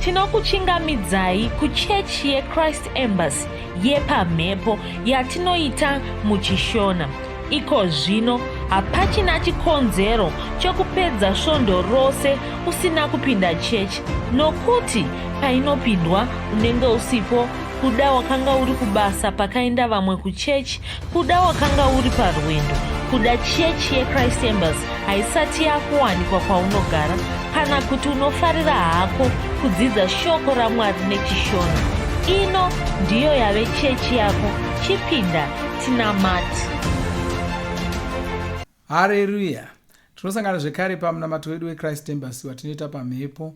Tinokuchingamidzai kuchechi yeChrist Embassy yepamhepo yatinoita muchiShona. Iko zvino hapachina chikonzero chekupedza svondo rose usina kupinda chechi nokuti painopindwa unenge usipo kuda wakanga uri kubasa pakaenda vamwe kuchechi kuda wakanga uri parwendo kuda chechi yechrist embassy haisati yakuwanikwa kwaunogara kana kuti unofarira hako kudzidza shoko ramwari nechishona ino ndiyo yave chechi yako chipinda tinamati Hareruya! Tinosangana zvekare pamunamato wedu weChrist Embassy watinoita pamhepo,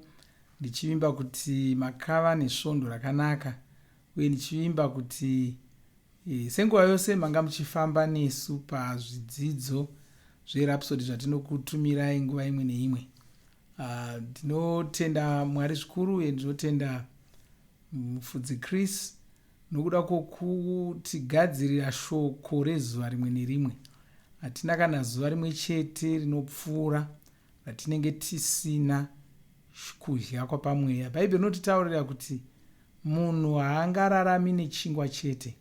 ndichivimba kuti makava nesvondo rakanaka uye ndichivimba kuti e, senguva yose manga muchifamba nesu pazvidzidzo zveRhapsody zvatinokutumirai nguva imwe neimwe. Ah, ndinotenda uh, Mwari zvikuru uye ndinotenda mufudzi Chris Nokuda kwokutigadzirira shoko rezuva rimwe nerimwe, hatina kana zuva rimwe chete rinopfuura ratinenge tisina kudya kwapamweya. Bhaibheri rinotitaurira kuti munhu haangararami nechingwa chete.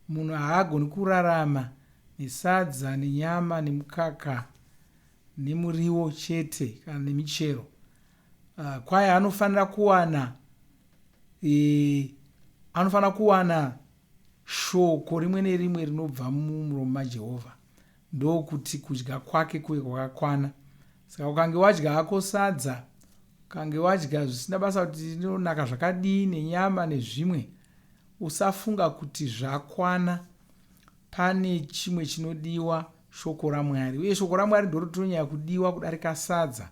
Munhu haagoni kurarama nesadza nenyama nemukaka nemuriwo chete kana nemichero. Uh, kwaye anofanira kuwana e, anofanira kuwana shoko rimwe nerimwe rinobva mumuromo majehovha ndokuti kudya kwake kuve kwakakwana saka ukange wadya hako sadza ukange wadya zvisina basa kuti rinonaka zvakadii nenyama nezvimwe usafunga kuti zvakwana pane chimwe chinodiwa shoko ramwari uye shoko ramwari ndoritinonyanya kudiwa kudarika sadza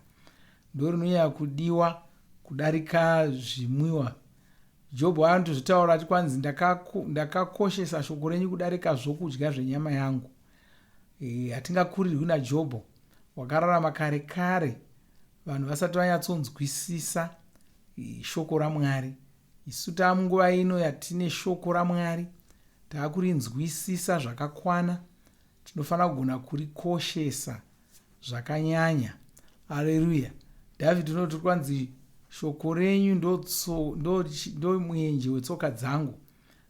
ndorinonyanya kudiwa kudarika zvimwiwa. Jobho anotozvitaura ati kwanzi ndakakoshesa ndaka shoko renyu kudarika zvokudya zvenyama yangu. E, hatingakurirwi naJobho wakararama kare kare vanhu vasati vanyatsonzwisisa e, shoko raMwari. Isu taamunguva ino yatine shoko raMwari taakurinzwisisa zvakakwana tinofanira kugona kurikoshesa zvakanyanya. Aleluya. Dhavhidhi unoti kwanzi shoko renyu ndomwenje wetsoka dzangu.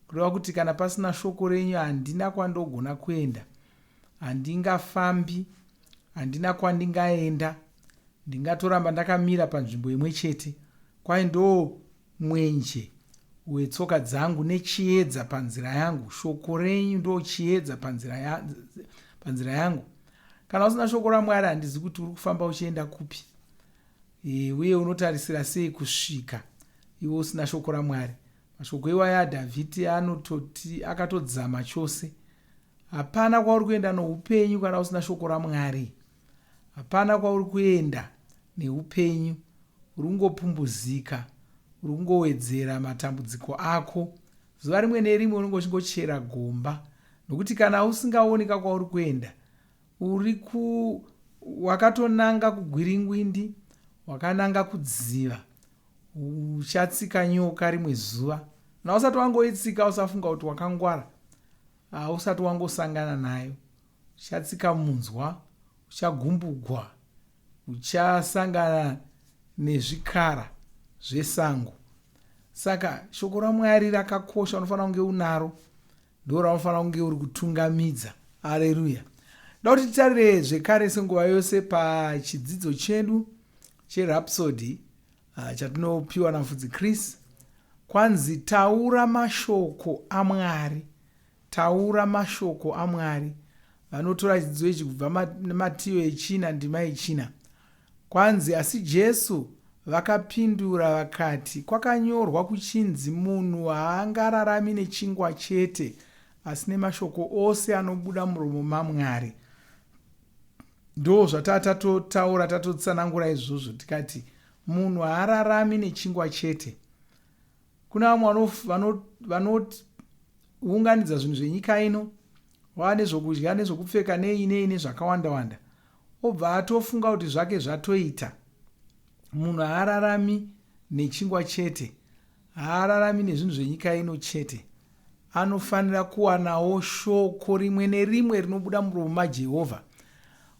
Kureva kuti kana pasina shoko renyu handina kwandogona kuenda. Handingafambi, handina kwandingaenda. Ndingatoramba ndakamira panzvimbo imwe chete. Kwai ndo mwenje wetsoka dzangu nechiedza panzira yangu. Shoko renyu ndochiedza panzira, ya, panzira yangu. Kana usina shoko raMwari handizi kuti uri kufamba uchienda kupi e, uye unotarisira sei kusvika iwe usina shoko raMwari. Mashoko iwaya aDhavhidhi anototi akatodzama chose. Hapana kwauri kuenda noupenyu kana usina shoko raMwari. Hapana kwauri kuenda neupenyu uri kungopumbuzika uri kungowedzera matambudziko ako zuva rimwe nerimwe unenge uchingochera gomba nokuti kana usingaoni ka kwauri kuenda uri ku wakatonanga kugwiringwindi wakananga kudziva uchatsika nyoka rimwe zuva na usati wangoitsika usafunga kuti wakangwara hausati wangosangana nayo uchatsika munzwa uchagumbugwa Uchasangana nezvikara zvesango. Saka shoko raMwari rakakosha, unofanira kunge unaro, ndo raunofanira kunge uri kutungamidza. Aleluya! Da kuti titarire zvekare senguva yose pachidzidzo chedu cheRhapsody ah, chatinopiwa naMufudzi Chris. Kwanzi taura mashoko aMwari. Taura mashoko aMwari. Vanotora chidzidzo ichi kubva Matiyo yechina ndima yechina. Kwanzi, Asi Jesu vakapindura vakati, Kwakanyorwa kuchinzi, Munhu haangararami nechingwa chete, asi nemashoko ose anobuda muromo maMwari. Ndo zvatatatotaura tatotsanangura izvozvo tikati munhu haararami nechingwa chete. Kuna vamwe vanounganidza zvinhu zvenyika ino, vava nezvokudya nezvokupfeka nei nei nezvakawanda wanda, obva atofunga kuti zvake zvatoita. Munhu haararami nechingwa chete, haararami nezvinhu zvenyika ino chete. Anofanira kuwanawo shoko rimwe nerimwe rinobuda muromo maJehovha.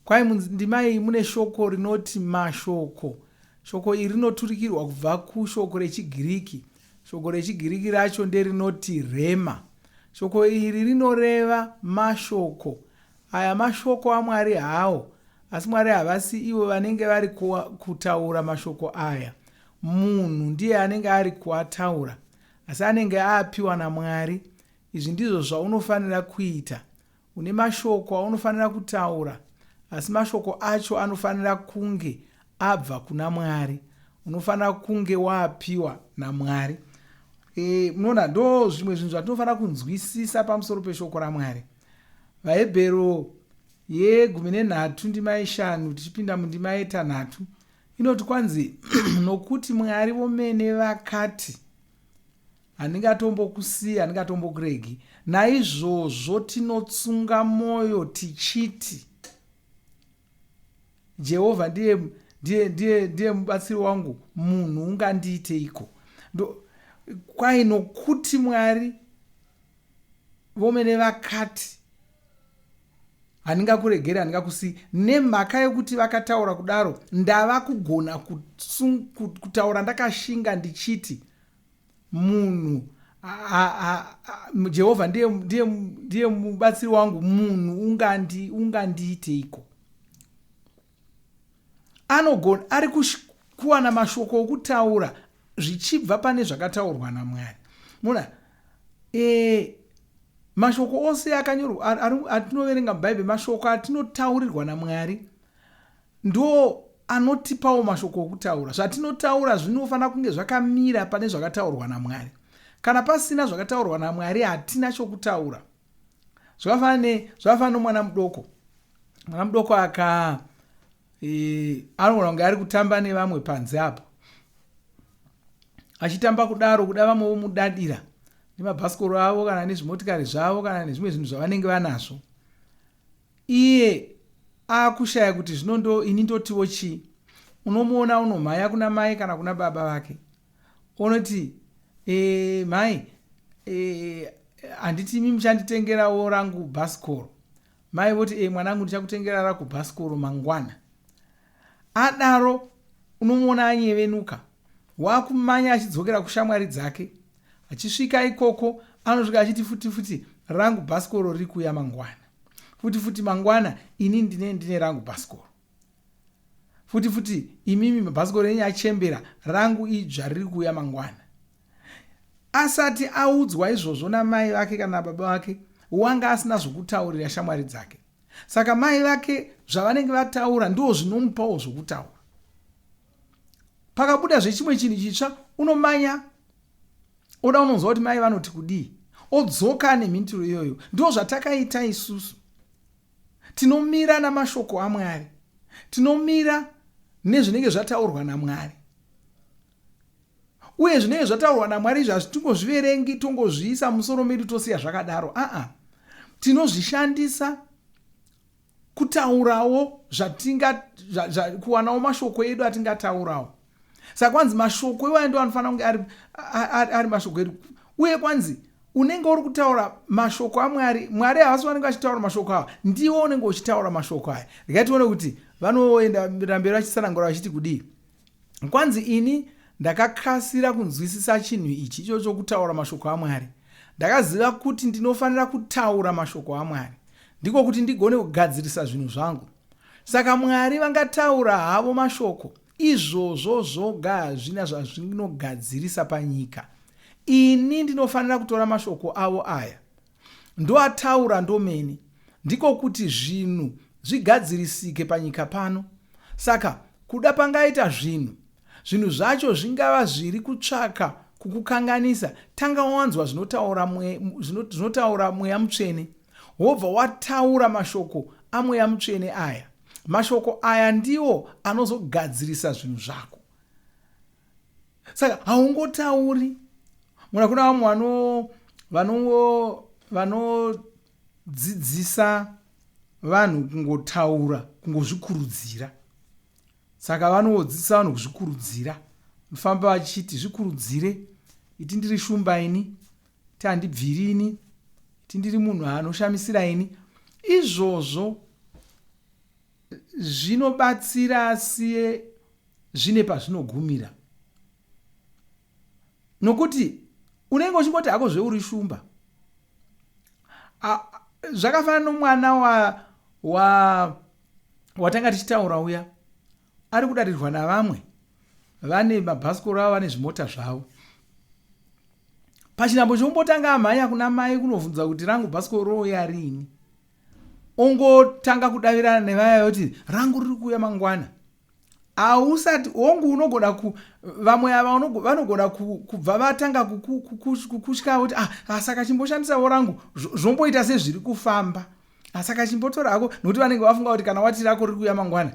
Kwai mundima iyi mune shoko rinoti mashoko. Shoko iri rinoturikirwa kubva kushoko rechiGiriki. Shoko rechiGiriki racho nderinoti rhema. Shoko iri rinoreva mashoko. Aya mashoko aMwari hawo, asi Mwari havasi ivo vanenge vari kutaura mashoko aya. Munhu ndiye anenge ari kuataura, asi anenge aapiwa naMwari. Izvi ndizvo zvaunofanira kuita. Une mashoko aunofanira kutaura, asi mashoko acho anofanira kunge abva kuna Mwari. Unofanira kunge waapiwa naMwari. E, munoona, ndo zvimwe zvinhu zvatinofanira kunzwisisa pamusoro peshoko raMwari. VaHebheru yegumi nenhatu ndima yeshanu tichipinda mundima yetanhatu inoti kwanzi nokuti Mwari vomene vakati Handingatombokusiyi, handingatombokuregi. Naizvozvo tinotsunga mwoyo tichiti, Jehovha ndiye, ndiye, ndiye, ndiye mubatsiri wangu, munhu ungandiiteiko? Kwai nokuti Mwari vomene vakati, Handingakuregeri, handingakusiyi. Nemhaka yokuti vakataura kudaro, ndava kugona kutaura ndakashinga ndichiti, Munhu, Jehovha ndiye, ndiye, ndiye mubatsiri wangu, munhu ungandi, ungandiiteiko? Anogona, ari kuwana mashoko okutaura zvichibva pane zvakataurwa naMwari. Muna, e, mashoko ose akanyorwa atinoverenga muBhaibheri, mashoko atinotaurirwa naMwari ndo anotipawo mashoko okutaura. Zvatinotaura zvinofanira kunge zvakamira pane zvakataurwa naMwari. Kana pasina zvakataurwa naMwari hatina chokutaura. Zvakafanana nomwana mudoko. Mwana mudoko aka e, anogona kunge ari kutamba nevamwe panze apo. Achitamba kudaro kuda vamwe vomudadira nemabhasikoro avo kana nezvimotikari zvavo kana nezvimwe zvinhu zvavanenge vanazvo. Iye akushaya kuti zvino ndo ini ndotiwo chii. Unomuona unomhanya kuna mai kana kuna baba vake onoti e, mai e, handiti imi muchanditengerawo rangu bhasikoro. Mai voti e, mwanangu ndichakutengera rako bhasikoro mangwana. Adaro unomuona anyevenuka wakumanya achidzokera kushamwari dzake. Achisvika ikoko anosvika achiti futi futi rangu bhasikoro riri kuuya mangwana. Futi futi mangwana ini ndine ndine rangu bhasikoro. Futi futi imimi mabhasikoro enyu achembera rangu idzva riri kuuya mangwana. Asati audzwa izvozvo namai vake kana baba vake wanga asina zvokutaurira shamwari dzake. Saka mai vake zvavanenge vataura ndoo zvinomupawo zvokutaura. Pakabuda zvechimwe chinhu chitsva unomanya oda unonzwa kuti mai vanoti kudii odzoka ane mhinduro iyoyo. Ndo zvatakaita isusu. Tinomira namashoko aMwari. Tinomira nezvinenge zvataurwa naMwari. Uye zvinenge zvataurwa naMwari izvi hazvitingozviverengi tongozviisa musoro medu tosiya zvakadaro. Aa, tinozvishandisa kutaurawo zvatinga zva, zva, kuwanawo mashoko edu atingataurawo. Saka kwanzi mashoko iwayo ndo anofanira kunge ari, ari, ari mashoko edu. Uye kwanzi unenge uri kutaura mashoko aMwari. Mwari havasi vanenge vachitaura mashoko awa, ndiwo unenge uchitaura mashoko aya. Regai tione kuti vanoenda mberi vachitsanangura vachiti kudii. Kwanzi ini ndakakasira kunzwisisa chinhu ichi icho chokutaura mashoko aMwari. Ndakaziva kuti ndinofanira kutaura mashoko aMwari. Ndiko kuti ndigone kugadzirisa zvinhu zvangu. Saka Mwari vangataura havo mashoko, izvozvo zvoga hazvina zvazvinogadzirisa panyika. Ini ndinofanira kutora mashoko avo aya ndoataura ndomene. Ndiko kuti zvinhu zvigadzirisike panyika pano. Saka kuda pangaita zvinhu, zvinhu zvacho zvingava zviri kutsvaka kukukanganisa, tanga wanzwa zvinotaura mwe, zvinotaura Mweya Mutsvene. Wobva wataura mashoko aMweya Mutsvene aya. Mashoko aya ndiwo anozogadzirisa zvinhu zvako. Saka haungotauri. Muna kuna vamwe vano vano vanodzidzisa vanhu kungotaura, kungozvikurudzira. Saka vanodzidzisa vanhu kuzvikurudzira. Vanofamba vachiti zvikurudzire, iti ndiri shumba ini, iti handibviri ini, iti ndiri munhu anoshamisira ini. Izvozvo zvinobatsira asi Zvine pazvinogumira. Nokuti unenge uchingoti hako zveuri shumba. Zvakafanana nomwana wa, wa watanga tichitaura uya ari kudarirwa navamwe vane mabhasikoro avo vane zvimota zvavo pachinhambo chombotanga amhanya kuna mai kunovhunza kuti rangu bhasikoro rouya riini ongotanga kudavirana nevaya voti rangu riri kuuya mangwana hausati hongu unogona ku vamwe ava vanogona kubva vatanga kukutya kuti ah, ah, saka chimboshandisawo rangu zvomboita sezviri kufamba ah, saka chimbotora hako nokuti vanenge vafunga kuti kana wati rako riri kuuya mangwana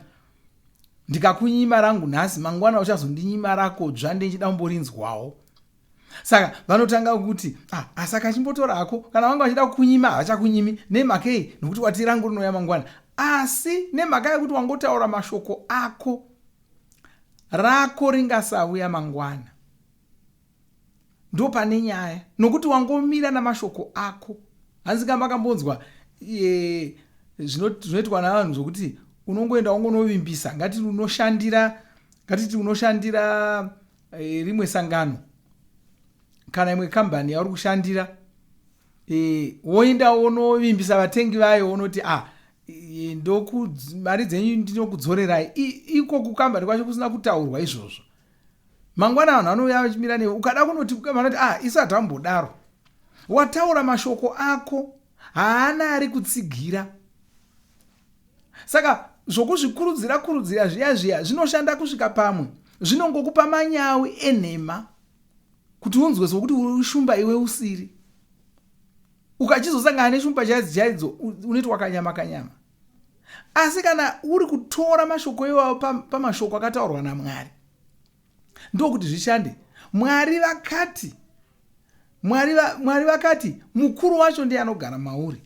ndikakunyima rangu nhasi mangwana uchazondinyima rako dzva ndichida kumborinzwawo saka vanotanga kuti ah, asaka chimbotora hako kana vanga vachida kukunyima havachakunyimi nemhakei nokuti wati rangu rinouya mangwana asi nemhaka yekuti wangotaura mashoko ako rako ringasauya mangwana ndopane nyaya nokuti wangomira namashoko ako hanzi ka makambonzwa e, zvinoitwa navanhu zvokuti unongoenda wangonovimbisa ngatiti unoshandira ngatiti unoshandira e, rimwe sangano kana imwe kambani yauri kushandira e, woenda wonovimbisa vatengi vayo wonoti ah e, ndoku mari dzenyu ndinokudzorerai iko kukambani kwacho kusina kutaurwa izvozvo mangwana vanhu vanouya vachimira newe ukada kunoti vanoti ah isu hatambodaro wataura mashoko ako haana ari kutsigira Saka zvokuzvikurudzira kurudzira zviya zviya zvinoshanda kusvika pamwe zvinongokupa manyawi enhema kuti unzwe sokuti uri shumba iwe usiri. Ukachizosangana neshumba chaidzo chaidzo unoitwa kanyama kanyama. Asi kana uri kutora mashoko iwayo pamashoko akataurwa naMwari ndokuti zvishande. Mwari vakati Mwari, Mwari vakati mukuru wacho ndiye anogara mauri.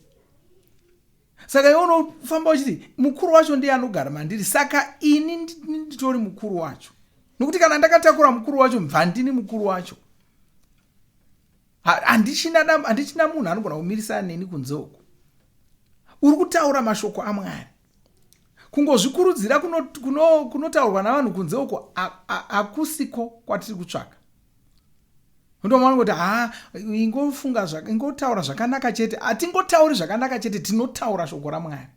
Saka iwe unofamba uchiti mukuru wacho ndiye anogara mandiri, saka ini nditori mukuru wacho, nokuti kana ndakatakura mukuru wacho mva ndini mukuru wacho. Handichina munhu anogona kumirisana neni kunze uku. Uri kutaura mashoko aMwari. Kungozvikurudzira kunotaurwa kuno, kuno navanhu kunze uko hakusiko kwatiri kutsvaka. Ndomaona kuti haa ingofunga ingotaura zvakanaka chete. Hatingotauri zvakanaka chete, tinotaura shoko raMwari.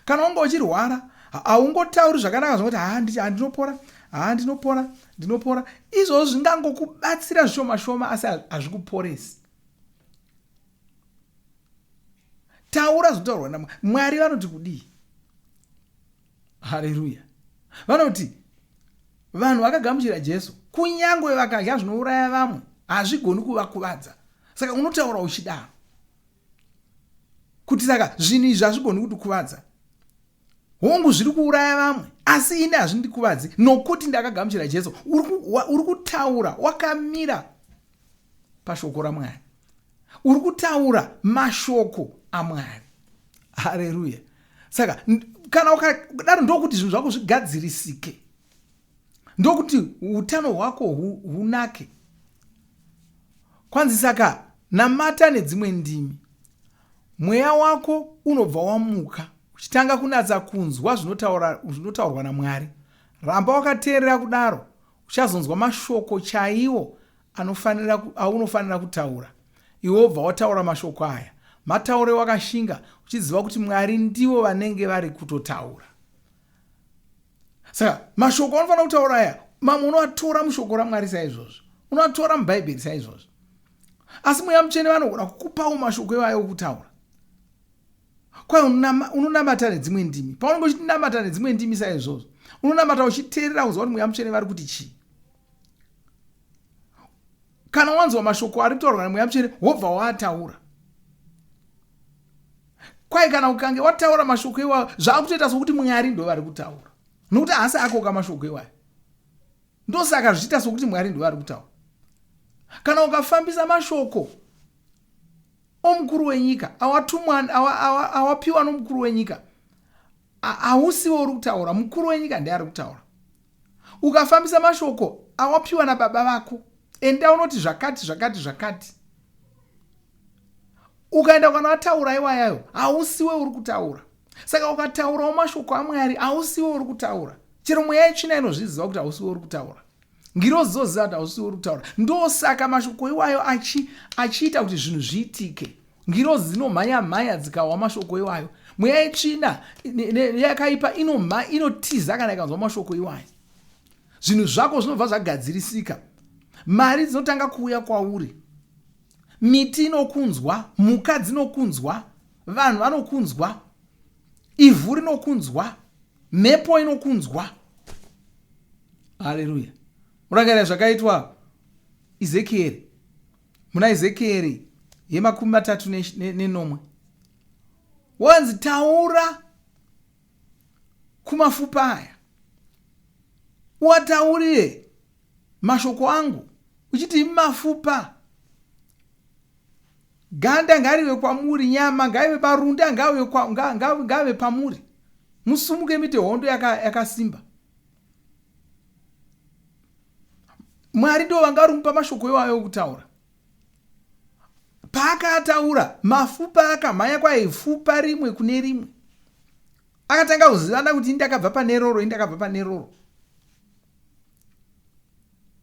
Kana wanga uchirwara, haungotauri zvakanaka zvokuti haa ndinopora, haa ndinopora, ndinopora. Izvozvo zvingangokubatsira zvishoma shoma asi hazvikuporesi. Taura zvinotaurwa naMwari. Mwari vanoti kudii? Hareruya. Vanoti vanhu vakagamuchira Jesu, kunyange vakadya zvinouraya vamwe, hazvigoni kuvakuvadza. Saka unotaura uchidaro kuti saka zvinhu izvi hazvigoni kutikuvadza. Hongu zviri kuuraya vamwe, asi ini hazvindikuvadzi nokuti ndakagamuchira Jesu. Uri kutaura wakamira pashoko raMwari. Uri kutaura mashoko aMwari. Hareruya. Saka kana ukadaro ndokuti zvinhu zvako zvigadzirisike, ndokuti utano hwako hunake. Kwanzi saka namata nedzimwe ndimi, mweya wako unobva wamuka uchitanga kunatsa kunzwa zvinotaurwa naMwari. Ramba wakateerera kudaro, uchazonzwa mashoko chaiwo anofanira aunofanira kutaura. Iwe wobva wataura mashoko aya. Mataure wakashinga uchiziva kuti Mwari ndivo vanenge vari kutotaura. Saka mashoko aunofanira kutaura aya mamwe unoatora mushoko raMwari saizvozvo. Unoatora muBhaibheri saizvozvo. Asi Mweya Mutsvene vanogona kukupawo mashoko iwayo okutaura. Kwai unonamata nedzimwe ndimi. Paunenge uchinamata nedzimwe ndimi saizvozvo, unonamata uchiteerera kunzwa kuti Mweya Mutsvene vari kuti chii. Kana wanzwa mashoko ari kutaurwa naMweya Mutsvene, wobva waataura. Kwai kana ukange wataura mashoko iwayo, zvakutoita sokuti Mwari ndo vari kutaura. Nokuti haasi akoka mashoko iwayo. Ndosaka zvichiita sokuti Mwari ndo vari kutaura. Kana ukafambisa mashoko omukuru wenyika awatumwa awapiwa nomukuru wenyika, hausiwe uri kutaura, mukuru wenyika ndiye ari kutaura. Ukafambisa mashoko awapiwa nababa vako, enda unoti zvakati zvakati zvakati. Ukaenda kana wataura iwayayo, hausiwe uri kutaura. Saka ukataurawo mashoko aMwari, hausiwe uri kutaura. Chero mweya yetsvina inozviziva kuti hausiwe uri kutaura. Ngirozi dzoziva kuti hausiwe uri kutaura. Ndosaka mashoko iwayo achiita kuti zvinhu zviitike. Ngirozi dzinomhanya mhanya dzikahwa mashoko iwayo. Mweya yetsvina yakaipa inotiza kana ikanzwa mashoko iwayo. Zvinhu zvako zvinobva zvagadzirisika. Mari dzinotanga kuuya kwauri. Miti inokunzwa, mhuka dzinokunzwa, vanhu vanokunzwa, ivhu rinokunzwa, mhepo inokunzwa. Haleluya. Murangarira zvakaitwa Ezekieri muna Ezekieri yemakumi matatu nenomwe. Wanzi taura kumafupa aya uataurire mashoko angu uchiti mafupa ganda ngarive kwamuri nyama ngaive marunda ngave pamuri musumuke muite hondo yakasimba yaka mwari ndo vanga vari kumupa mashoko iwayo okutaura paakataura mafupa akamhanya kwaifupa rimwe kune rimwe akatanga kuzivana kuti indakabva pane roro indakabva pane roro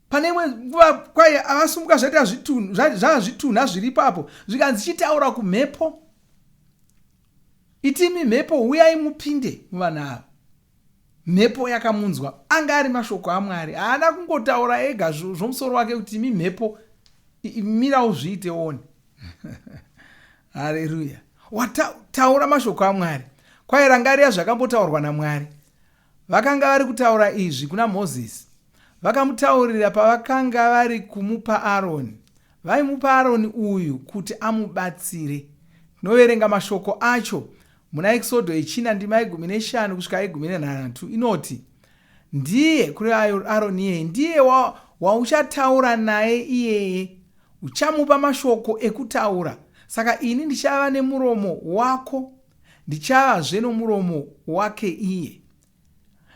pane imwe nguva kwai avasumuka zvaita zvitunhu zvava zvitunha zviripo apo zvikanzi chitaura kumhepo itimi mhepo huyai mupinde muvanhu ava mhepo yakamunzwa anga ari mashoko amwari haana kungotaura ega zvomusoro wake kuti imi mhepo mira uzviite one hareruya wataura mashoko amwari kwai rangarira zvakambotaurwa namwari Vakanga vari kutaura izvi kuna Mozisi. Vakamutaurira pavakanga vari kumupa Aroni. Vaimupa Aroni uyu kuti amubatsire. Tinoverenga mashoko acho muna Ekisodho yechina ndima yegumi neshanu kusvika yegumi nenhanhatu inoti, Ndiye, kureva Aroni iyeye, ndiye wauchataura naye iyeye. Uchamupa mashoko ekutaura. Saka ini ndichava nemuromo wako Ndichavazve nomuromo wake iye,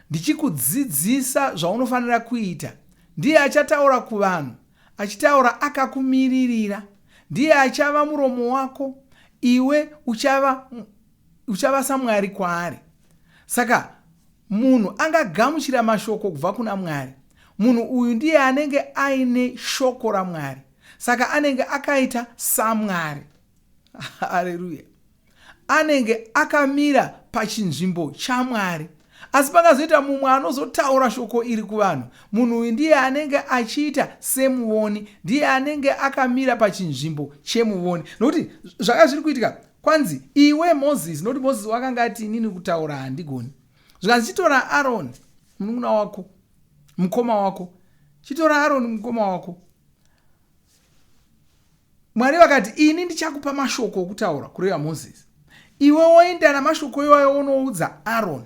ndichikudzidzisa zvaunofanira kuita. Ndiye achataura kuvanhu, achitaura akakumiririra. Ndiye achava muromo wako, iwe uchava, uchava saMwari kwaari. Saka munhu angagamuchira mashoko kubva kuna Mwari. Munhu uyu ndiye anenge aine shoko raMwari. Saka anenge akaita saMwari. Haleluya. Anenge akamira pachinzvimbo chaMwari. Asi pakazoita mumwe anozotaura shoko iri kuvanhu, munhu uyu ndiye anenge achiita semuvoni, ndiye anenge akamira pachinzvimbo chemuvoni. Nokuti zvaka zviri kuitika kwanzi iwe Mozisi, nokuti Mozisi wakanga ati inini kutaura handigoni. Zvikanzi chitora Aroni munun'una wako, mukoma wako, chitora Aroni mukoma wako Mwari vakati, Ini ndichakupa mashoko okutaura, kureva Mozisi. Iwe woenda namashoko iwayo wonoudza Aroni.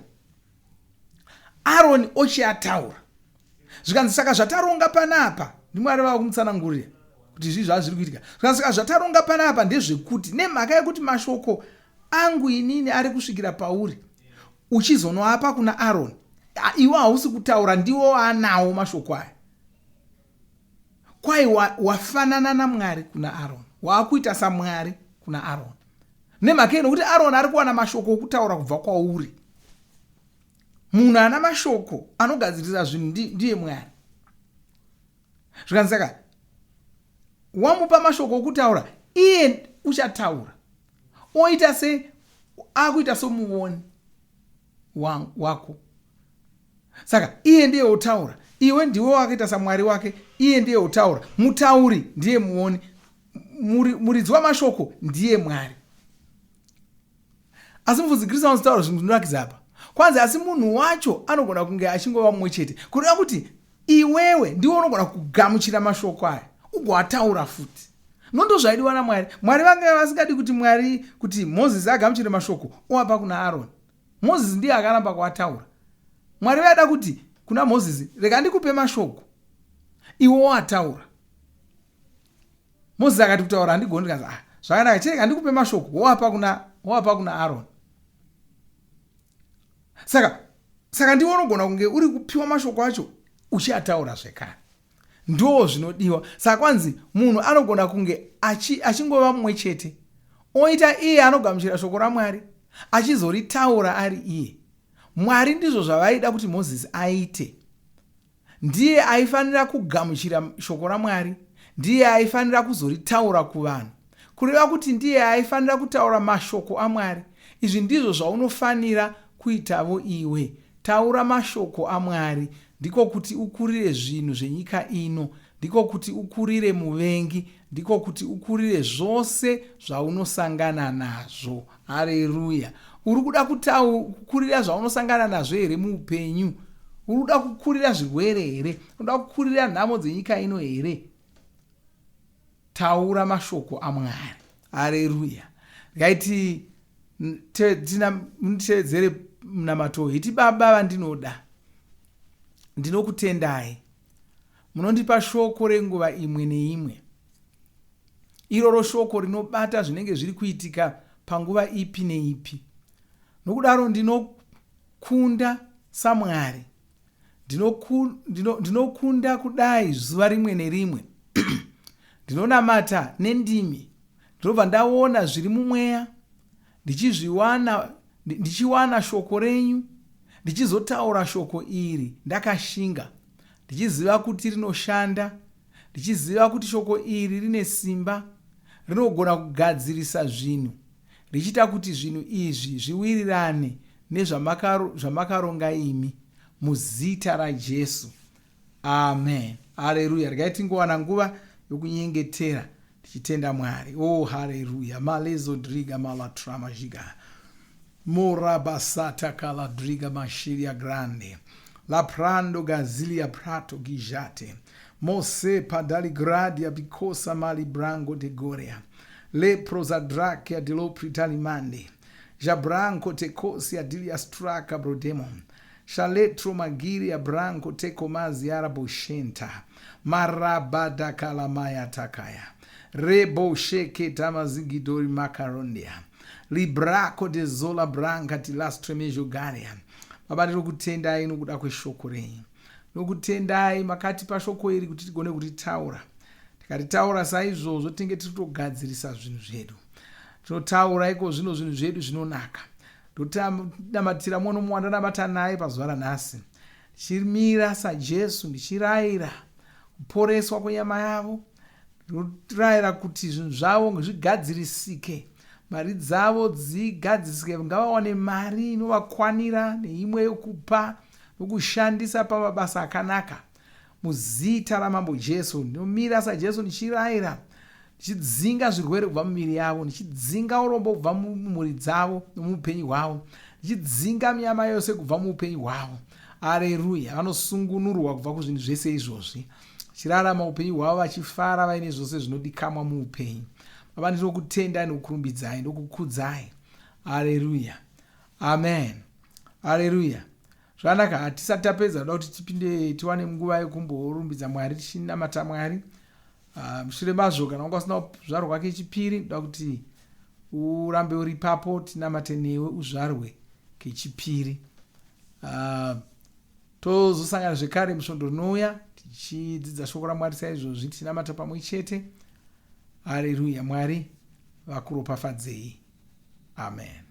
Aroni ochiataura. Zvikanzi, saka zvataronga panapa, ndiMwari vava kumutsanangurira kuti zvii zvava zviri kuitika. Zvikanzi, saka zvataronga panapa ndezvekuti nemhaka yekuti mashoko angu inini ari kusvikira pauri, uchizonoapa kuna Aroni, iwe hausi kutaura, ndiwo waanawo mashoko aya. Kwai wafanana naMwari kuna Aroni, waakuita saMwari kuna Aroni. Nemhaka yei? Nokuti Aroni ari kuwana mashoko okutaura kubva kwauri. Munhu ana mashoko anogadzirisa zvinhu ndiye Mwari. Zvikanzi saka wamupa mashoko okutaura, iye uchataura oita se akuita somuoni wako. Saka iye ndiye otaura, iwe ndiwe wakaita samwari wake, iye ndiye otaura. Mutauri ndiye muoni, muridzi wamashoko ndiye Mwari. Asi mufudzi Kristu anozotaura zvinhu zvinorakidza apa. Kwanzi asi munhu wacho anogona kunge achingova mumwe chete, kureva kuti iwewe ndiwe unogona kugamuchira mashoko aya ugoataura futi. Nondozvaidiwa naMwari. Mwari vanga vasingadi kuti Mwari kuti Mozisi agamuchire mashoko oapa kuna Aroni. Mozisi ndiye akaramba kuataura. Mwari vaida kuti kuna Mozisi, rega ndikupe mashoko, iwe woataura. Mozisi akati kutaura handigoni, ndikanzi ah, zvakanaka, chirega ndikupe mashoko, woapa kuna woapa kuna Aroni. Saka saka ndiwe unogona kunge uri kupiwa mashoko acho uchiataura zvekare. Ndoo zvinodiwa. Saka kwanzi munhu anogona kunge achi, achingova mumwe chete oita iye anogamuchira shoko raMwari achizoritaura ari iye. Mwari ndizvo zvavaida kuti Mozisi aite. Ndiye aifanira kugamuchira shoko raMwari, ndiye aifanira kuzoritaura kuvanhu. Kureva kuti ndiye aifanira kutaura mashoko aMwari. Izvi ndizvo zvaunofanira kuitavo iwe. Taura mashoko aMwari. Ndiko kuti ukurire zvinhu zvenyika ino. Ndiko kuti ukurire muvengi. Ndiko kuti ukurire zvose zvaunosangana nazvo. Hareruya. Uri kuda kukurira zvaunosangana nazvo here muupenyu? Uri kuda kukurira zvirwere here? Unoda kukurira nhamo dzenyika ino here? Taura mashoko aMwari. Hareruya. Ngaiti tevedzere munamato uyu. Iti Baba vandinoda. Ndinokutendai. Munondipa shoko renguva imwe neimwe. Iroro shoko rinobata zvinenge zviri kuitika panguva ipi neipi. Nokudaro ndinokunda saMwari. Ndinokunda kudai zuva rimwe nerimwe. Ndinonamata nendimi. Ndinobva ndaona zviri mumweya ndichizviwana ndichiwana shoko renyu ndichizotaura shoko iri ndakashinga ndichiziva kuti rinoshanda ndichiziva kuti shoko iri rine simba rinogona kugadzirisa zvinhu richiita kuti zvinhu izvi zviwirirane nezvamakaronga imi muzita raJesu. Amen. Haleluya. Regai tingowana nguva yokunyengetera tichitenda Mwari. Oh, haleluya. Malezo driga malatrama jiga. Morabasata kaladriga mashiria grande. La prando gazilia prato gijate. Mose padaligradia bikosa malibrango de goria. Le prozadrakia de lopritalimande. Jabranco tekosia dilia straka brodemon. Shaletro magiria branco tekomaziara boshenta. Marabadakalamaya takaya. Rebo sheke tamazigidori makarondia. Librako de zola branca tilastremejogaria. Baba ndinokutendai nokuda kweshoko renyu. Nokutendai makatipa shoko iri kuti tigone kuritaura. Tikaritaura saizvozvo tinenge tiri kutogadzirisa zvinhu zvedu. Tinotaura iko zvino zvinhu zvedu zvinonaka. Ndonamatira mumwe nomumwe wandanamata naye pazuva ranhasi. Ndichimira saJesu ndichirayira kuporeswa kwenyama yavo. Ndorayira kuti zvinhu zvavo zvigadzirisike. Mari dzavo dzigadzirisike. Ngavawane mari inovakwanira neimwe yokupa nokushandisa pamabasa akanaka. Muzita raMambo Jesu ndinomira saJesu ndichirayira ndichidzinga zvirwere kubva mumiviri yavo, ndichidzinga urombo kubva mumhuri dzavo nomuupenyu hwavo, ndichidzinga minyama yose kubva muupenyu hwavo. Areruya! Vanosungunurwa kubva kuzvinhu zvese izvozvi, vachirarama upenyu hwavo vachifara vaine zvose zvinodikamwa muupenyu. Baba, ndinokutendai nokukurumbidzai ndokukudzai. Areruya! Amen. Areruya! Zvakanaka, hatisati tapedza, toda kuti tipinde tiwane nguva yekumborumbidza Mwari tichinamata Mwari. Ah, mushure mazvo kana wanga usina kuzvarwa kechipiri ndoda kuti urambe uri ipapo tinamate newe uzvarwe kechipiri. Ah, tozosangana zvekare musvondo rinouya tichidzidza shoko raMwari saizvozvi tichinamata pamwe chete. Hareruya, Mwari vakuropafadzei. Amen.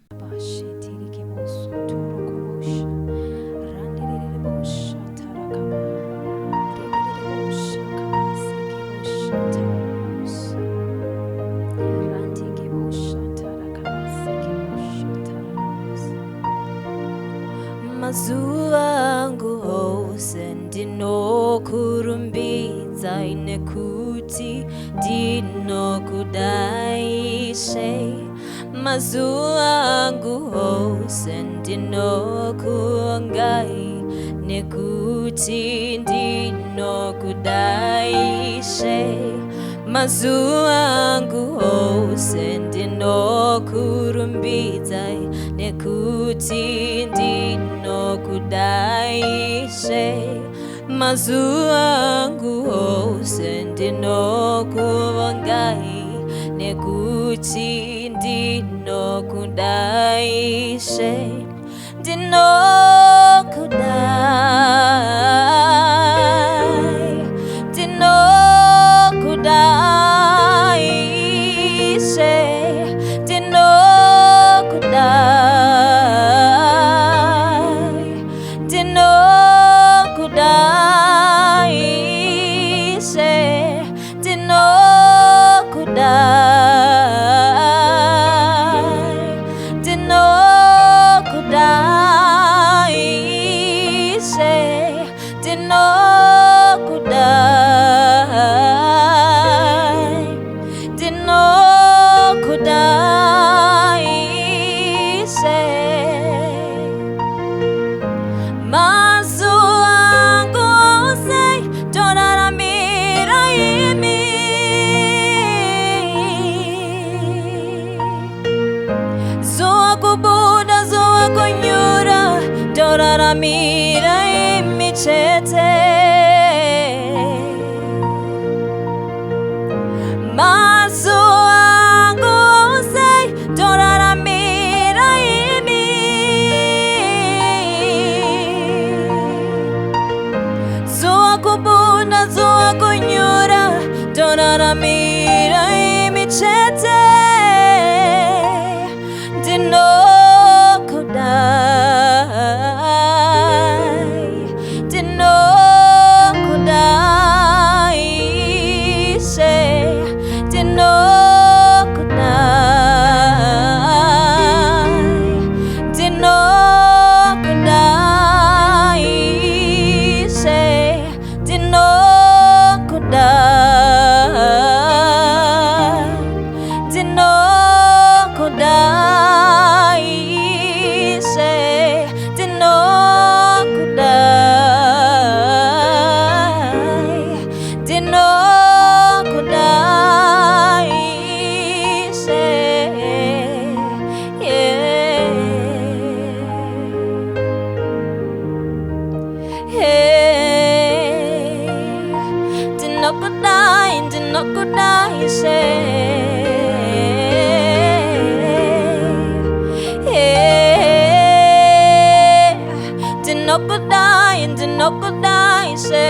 Mazuva angu ose ndinokurumbidzai nekuti ndinokudai Ishe. Mazuva angu ose ndinokuongai nekuti ndinokudai Ishe. Mazuva angu ose ndinokurumbidzai nekuti ndinokudai Ishe. Mazuva angu ose ndinokuvongai nekuti ndinokudai Ishe. Ndinokudai, ndinokudai Ishe, ndinokudai. Ndoraramira imi chete. Mazuva angu ose ndoraramira imi. Zuva kubuda, zuva kunyura, ndoraramira imi chete. Ndinokudai, ndinokudai, Ishe, ndinokudai, ndinokudai, Ishe, ndinokudai, ndinokudai, Ishe, ndinokudai, ndinokudai, Ishe, yeah. Hey, ndinokudai, ndinokudai, Ishe. Hey, ndinokudai, ndinokudai, Ishe.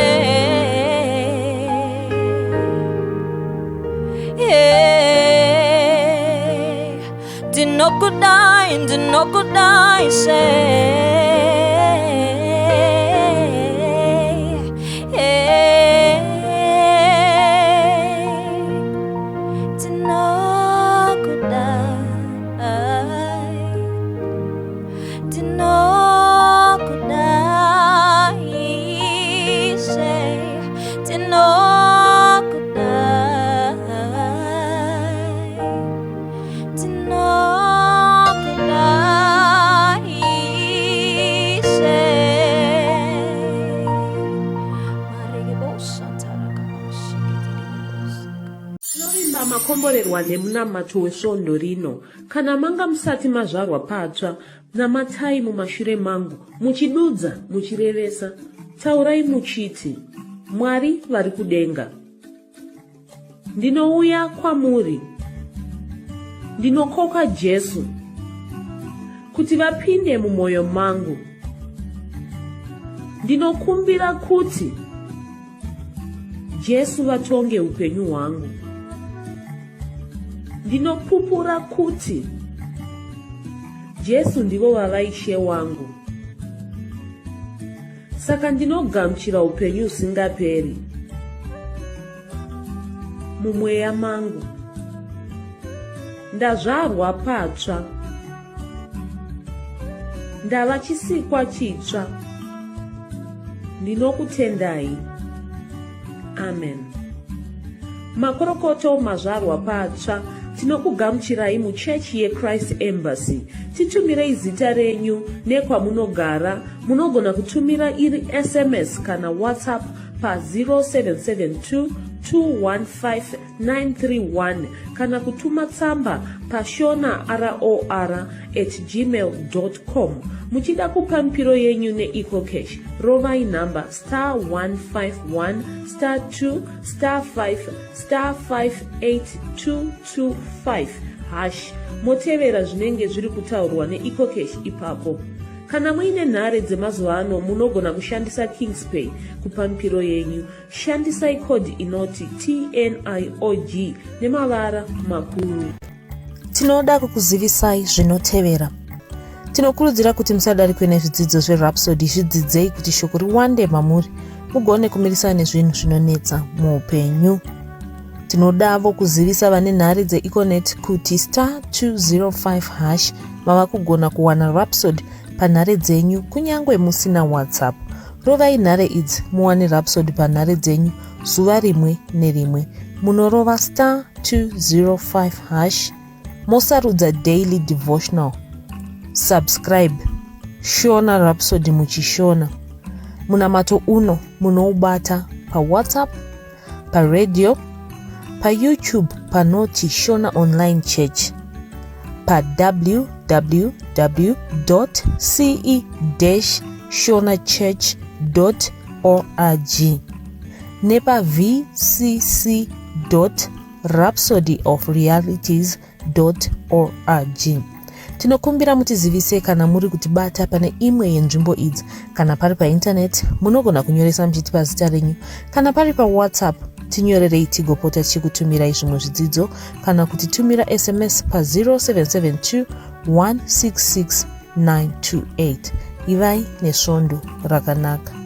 Hey, ndinokudai, ndinokudai, Ishe. Hey, ndinokudai, ndinokudai, Ishe, ndinokudai, ndinokudai, Ishe. Tinovimba makomborerwa nemunamato wesvondo rino. Kana manga musati mazvarwa patsva, namatai mumashure mangu, muchidudza, muchirevesa. Taurai muchiti, Mwari vari kudenga. Ndinouya kwamuri. Ndinokoka Jesu kuti vapinde mumwoyo mangu. Ndinokumbira kuti Jesu vatonge upenyu hwangu. Ndinopupura kuti Jesu ndivo vava Ishe wangu. Saka ndinogamuchira upenyu husingaperi mumweya mangu. Ndazvarwa patsva. Ndava chisikwa chitsva. Ndinokutendai. Amen. Makorokoto mazvarwa patsva. Tinokugamuchirai muchechi yeChrist Embassy. Titumirei zita renyu nekwamunogara. Munogona kutumira iri SMS kana WhatsApp pa 0772 215 931 kana kutuma tsamba pashona ror at gmail com. Muchida kupa mipiro yenyu neEcoCash, rovai nhamba star 151 star 2 star 5 star 58225 hash motevera zvinenge zviri kutaurwa neEcoCash ipapo. Kana muine nhare dzemazuva ano munogona kushandisa Kingspay kupa mipiro yenyu. Shandisai code inoti TNIOG nemavara makuru. Tinoda kukuzivisai zvinotevera. Tinokurudzira kuti musadarikwe nezvidzidzo zveRhapsody, zvidzidzei kuti shoko riwande mamuri mugone kumirisana nezvinhu zvinonetsa muupenyu. Tinodavo kuzivisa vane nhare dzeEconet kuti star 205 hash mava kugona kuwana Rhapsody panhare dzenyu kunyange musina WhatsApp. Rovai nhare idzi muwane Rhapsody panhare dzenyu zuva rimwe nerimwe. Munorova star 205 hash mosarudza daily devotional. Subscribe Shona Rhapsody muchishona. Munamato uno munoubata paWhatsApp, paradio, paYouTube panoti Shona Online Church, pa www.ce- shonachurch org nepavcc rhapsody of realities org. Tinokumbira mutizivise kana muri kutibata pane imwe yenzvimbo idzi. Kana pari paintaneti, munogona kunyoresa muchitipa zita renyu. Kana pari paWhatsApp, tinyorerei tigopota tichikutumirai zvimwe zvidzidzo kana kutitumira SMS pa 0772 166 928. Ivai nesvondo rakanaka.